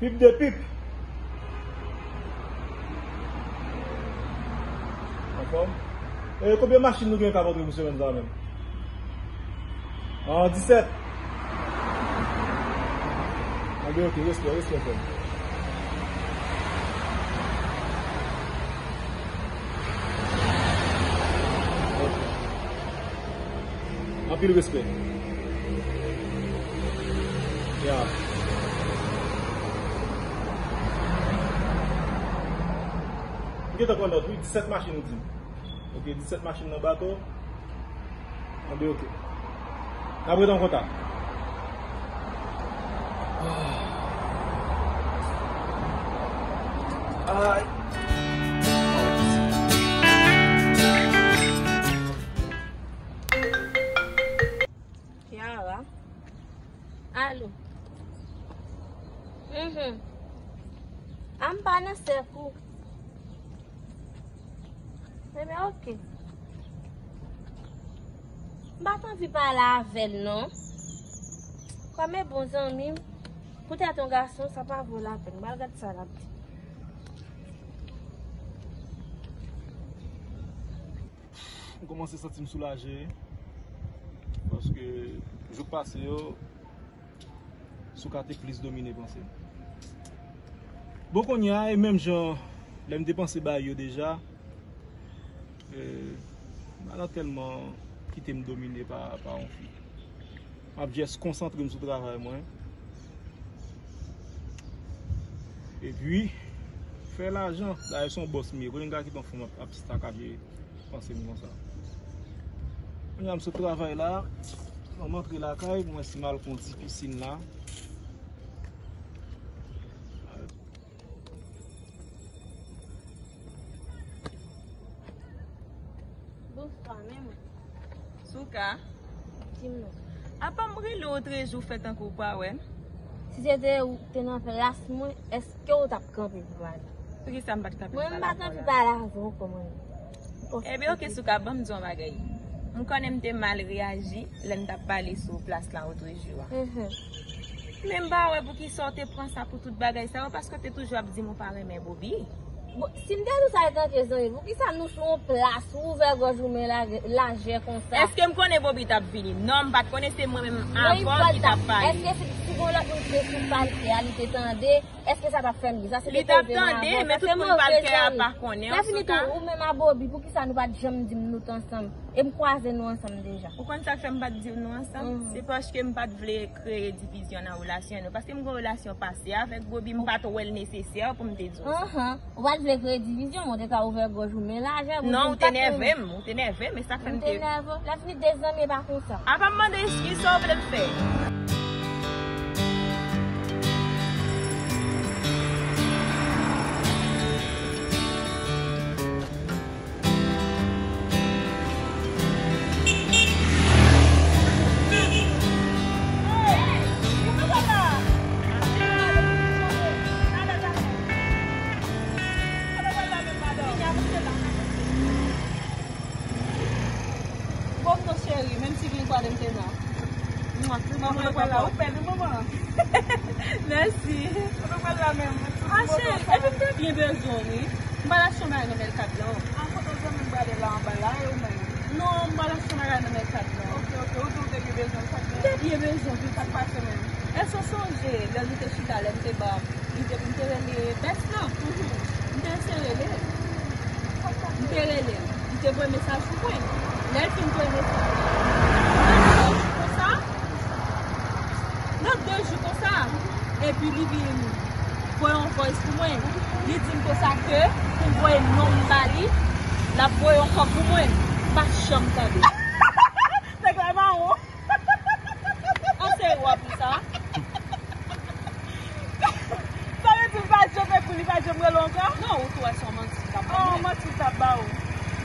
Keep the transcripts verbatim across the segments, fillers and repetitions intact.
Pip de pip. Anfòm? E konbyen machin nou gen k ap antre pou semèn sa a menm? Ah, disèt. Anben, ok, respè, respè, frè m. Ok. Anpil respè. Ya. M gentan pran nòt, wi, disèt machin ou di m. Ok, disèt machin nan bato. Anben, ok. N ap ret an kontak. Ay. Kiara. Alo. Mhm. A m pa nan sèk ou. Ebyen, ok. M pa t anvi pale avè l, non. Kòm e bon zanmi m, poutèt yon gason, sa pa vo lapèn. M al gad sa l ap di. M kòmanse santi m soulaje, paske jou k pase yo, Souka te plis domine panse m. Bon, kounye a, e menm jan lè m te panse bay yo deja, e, Madan tèlman kite m domine pa, pa yon fi. M ap jis konsantre m sou travay mwen. Epi, fè lajan. Dayè, se yon bòs m ye. Kote m ka kite yon fanm ap, ap sakaje panse m konsa? Kounye a m sot travay la, m antre lakay pou m wè si m al fè yon ti pisin la. Bonswa, men mwen. Souka. Di m non. Apa m rele w trejou fè tankou w pa wè m? Si se te ou te nan plas mwen, èske w t ap kanpe pou pale? Poukisa m pa t kanpe pou pale avè w la? Mwen, m pa t anvi pale avè w kòman. Ebyen, ok, Souka, ban m di w yon bagay. M konnen m te mal reyaji lè m t ap pale sou plas la otrejou a. Mhm. Men m pa wè poukisa w te pran sa pou tout bagay sa yo, paske w te toujou ap di m ou pa renmen Bobi. Bon, si m te di w sa etanke zanmi, poukisa nou sou yon plas, ou ouvè gòj ou men lajè, lajè konsa? Èske m konnen Bobi t ap vini? Non, m pa t konnen, se mwen menm avè w ki t ap pale. Èske si, si gon lòt moun ki te sou pal kè a, li te tande, èske sa t ap fè m byen? Sa se te koze m avè w. Li t ap tande, men tout moun pal kè a pa konnen, Souka. Lè fini tou, ou menm a Bobi, poukisa nou pa t janm di m nou t ansanm? E m kwaze nou ansanm deja. Ou konn sa k fè m pa t di w nou ansanm? Mhm. Se paske m pa t vle kreye divizyon nan relasyon nou. Paske m gen relasyon pase avèk Bobi, m pa t wè l nesesè pou m te di w sa. Anhan. Ou pa t vle kreye divizyon, men w te ka ouvè gòj ou men lajè pou di m pa t renmen. Non, ou te nève m, ou te nève m, e sa k fè m te. M te nève w. Lè fini de zanmi e pa konsa. Apa m mande eskiz, sa w vle m fè? Bon, non, cheri, menm si gen kwa de m te nan. Mwen, mwen, mwen, mwen, ou pèdi, manman. Mèsi. Kote w pral la menm? Ah, cheri, epi m te byen bezwen w, wi. M pral achte yon bagay nan Mèlkat lan. Ah, kote w di m pral la anba la, e ou menm? Non, m pral achte yon bagay nan Mèlkat lan. Ok, ok, ou di w te byen bezwen l, sa k gen? M te byen bezwen l, wi. Sa k pase menm? Èske w sonje lè nou te chita, lè m te ba, li te pou m te rele bès lan? Mhm. M te eseye rele l. M te rele l. Li te voye mesaj pou mwen. Lè l fin voye mesaj, nan de jou konsa, nan de jou konsa, epi li vin voye yon voice pou mwen. Li di m konsa ke pou m voye non m ba li, l ap voye yon kòb pou mwen. M pa t janm tande. Nèg la mawon. An serye w ap di sa? Sa vle di li pa t janm epi li pa t janm rele w ankò? Non, ou tou wè se yon manti. Oh, manti l t ap ba ou.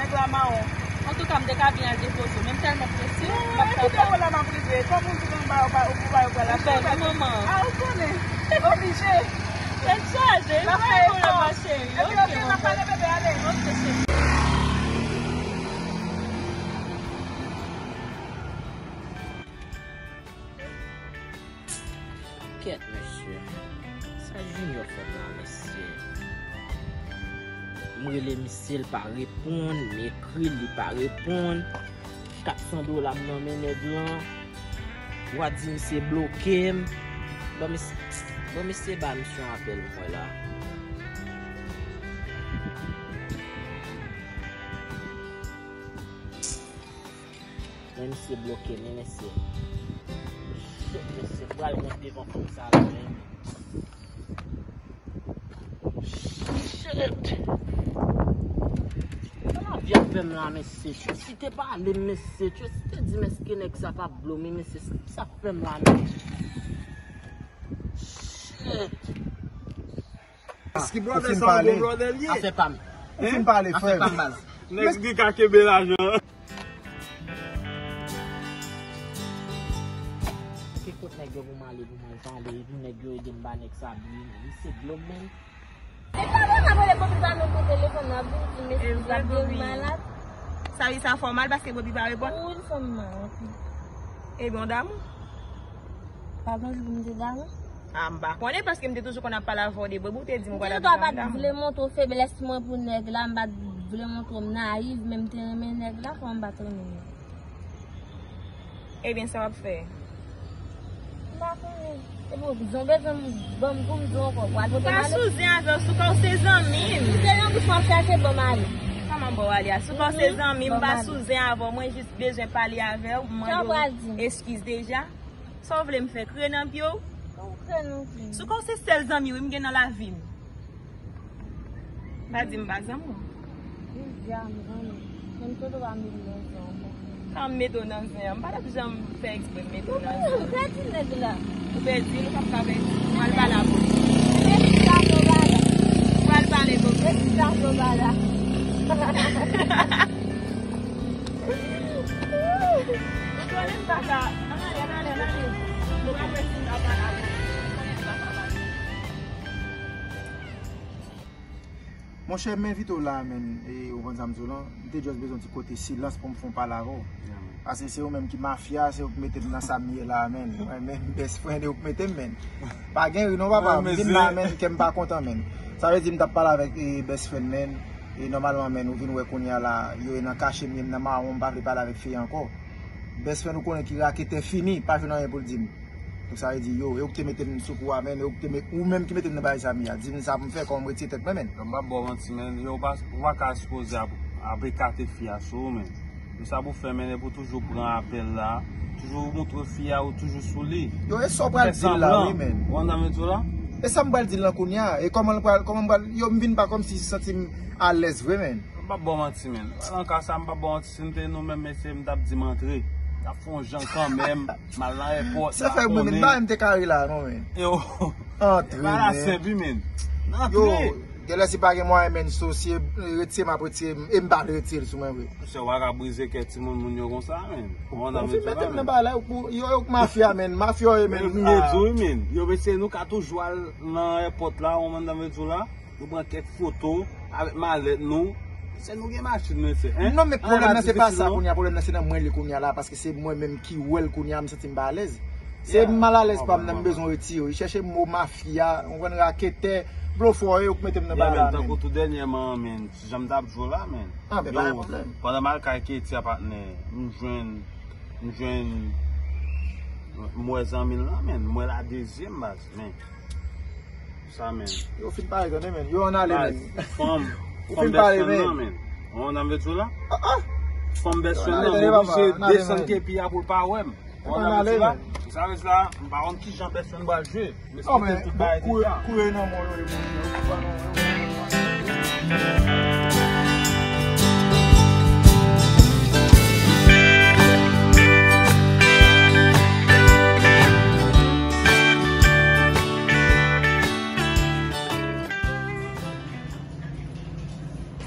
Nèg la mawon. Antouka, m te ka vin al depoze w, men m tèlman prese, m pa t ka. Non, epi depo la m ap rive. Kòm ou di m ba ou, ou ba yo pral achte. Ou bèl, wi, manman. Ah, ou konnen. Oblije. Tèt chaje. N ap fè efò. Epi, ok, n ap pale, bebe, ale. Ok, cheri. Kèt, mesye. Se Junior fè m la, mesye. M rele misye, l pa reponn, m ekri l, li pa reponn. Kat san dola m nan men nèg lan. W a di misye bloke m. Bon, misye, bon, misye ba misye yon apèl m wè la. Men misye bloke m, men mesye. Shit, mesye, m pral wont devan fanm sa la, men. Shit. Sa lavi ap fè m la, mesye. Tchou, si te pale m, mesye. Tchou, si te di m èske nèg sa p ap blow me, mesye. Sa ap fè m la, mesye. Shit. Eski brother sa yon bon brother li ye? Afè pa m. Ou fin pale, frè m. Afè pa m, baz. Nèg ki ka kenbe lajan. Ki kot nèg yo pou m ale pou m al pale, epi nèg yo ede m ba nèg sa bri, li se dlo m menm. E pa bon ap rele Bobi pa nan kou telefòn nan, ap vin di m eskiz, l ap gen malad. Sa wi, sa fè w mal paske Bobi pa reponn? Wi, l fè m mal anpil. Ebyen, w damou? Pa gen jou pou m te damou. A, m pa konnen paske m te toujou konn ap pale avè w de Bobi, ou te di m ou pral ap damou. Depi w pa t vle montre w feblès mwen pou nèg la, m pa t vle montre w m nayiv, men m te renmen nèg la, kòman m pa t renmen l? Ebyen, sa w ap fè? M pa konnen. Epi w bezwen, w bezwen ban m pou m di w ankò, pral pote m ale? Pa sou zen avè w, sou kò w se zanmi m. Si se nan bouch m ap chache, ban m ale. Kòman ban w ale a? Sou kò w se zanmi m, m pa sou zen avè w, mwen jis bezwen pale avè w, m mande w eskiz deja. Sa w vle m fè? Kriye nan pye w? Ou kriye nan pye m. Sou kò w se sèl zanmi wi m gen nan lavi m. Pa di m pa zanmi w. Jodi a m zanmi w. Men m sot ou pa mete m nan zen ankò. Kan m mete w nan zen an, m pa t ap janm fè eksprè m mete w nan zen an. Ou pèdi nèg la. Ou pèdi l, ou p ap ka pèdi. Ou al pale a polis. Ou al pale polis. Ou konnen m pa ka. Ann ale, ann ale, ann ale. Nou pa kwè si m ta pale avè w. Monchè, m envite w la, menn. E, ou konprann sa m di w lan? M te just bezwen yon ti kote silans pou m fè yon pale avè w. Paske se ou menm ki mafya, se ou ki mete m nan sa m ye la, menn. Mwen menm, best friend, e ou ki mete m, menn. Pa gen ri non, papa. M vin la, menn, kè m pa kontan, menn. Sa vle di m t ap pale avèk, e, best friend, menn. E nòmalman, menn, ou vin wè kounye a la, yo e nan kache m ye, m nan mawon, m pa vle pale avèk fi a ankò. Best friend ou konnen ki raketè fini, pa jwenn anyen pou l di m. Donk sa vle di yo, e ou ki te mete m sou kou a, menn, e ou ki te met, ou menm ki mete m nan bagay sa m ye a. Di m sa pou m fè, kòman m retire tèt mwen, menn. Yo, m p ap ba w manti, menn. Yo, ou pa, ou pa ka sipoze ap, ap ekate fi a sou ou, menn. Yo, sa pou fè, menn, e pou toujou pran apèl la, toujou montre fi a ou toujou sou li. Yo, e sa w pral di l la, wi, menn. Ou konn sa m vle di w la? E sa m pral di l lan kounye a? E kòman l pral, kòman m pral, yo, m vin pa kòmsi santi m alèz vre, menn. M p ap ba w manti, menn. Nan ka sa, m p ap ba w manti. Si m te nou menm, mesye, m t ap di m antre. M t ap fè yon jan kanmenm, m al nan èpòt la, konnen. Sa fè mwen, menn, pa m te kare la, non, menn. Yo. Antre, menn. Bagay la senp, wi, menn. Antre. Yo, genlè si pa gen mwayen, menn, so, si e retire m ap retire m, e m pa vle retire l sou mwen vre. Mesye, w pa ka brize kè timoun moun yo konsa, menn. Ou fin mete m nan bagay la, yo, yo k mafya, menn. Mafya yo ye, menn. M vle di w, wi, menn. Yo, mesye, nou ka toujou al nan èpòt la, ou konprann sa m vle di w la. Nou pran kèk foto avèk malèt nou. Se nou gen machin, mesye, en? Non, men pwoblèm nan se pa sa kounye a. Pwoblèm nan se nan mwen li kounye a la, paske se mwen menm ki wè l kounye a, m santi m pa alèz. Se mal alèz pa m nan, m bezwen retire. Li chèche mo mafya, ou konprann, raketè, blofè, yo k mete m nan bagay la, menn. Tankou tou dènyèman, menn, jan m t ap di w la, menn. Ah, men pa gen pwoblèm. Pandan m al kay Ketty a, patnè, m jwenn, m jwenn, m wè zanmi l lan, menn, m wè la dezyèm baz, menn. Sa, menn. Yo fin pale, tande, menn. Yo, ann ale, menn. Fanm, fanm best friend nan, menn. Ou konn sa m vle di w la? Fanm best friend nan, m oblije desann kepi a pou l pa wè m. Ou konn sa m vle di w la? Sa vle di la, m pa konn kijan best friend pral jwe. Non, men, kouri nan mò yo, yo, yo.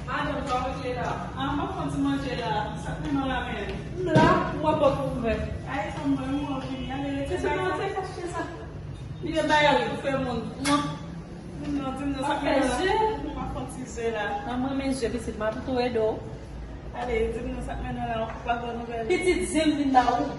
Madanm, sa w rete la? Ah, m ap fè yon ti manje la. Sa k mennen w la menm? M la, m wè pòt ou ouvè. Ay, sa m wè, m wè w vini. Ale, rete. Se sou nan tèt achte sa. Li te bay al boufe moun. Mwen. Di m non, di m non, sa k mennen w la? M ap fè yon ti ze la. Ah, m renmen ze, pitit, m ap tou ede w. Ale, di m non, sa k mennen w la? Ou pa gen nouvèl? Pitit, ze m vin ba ou.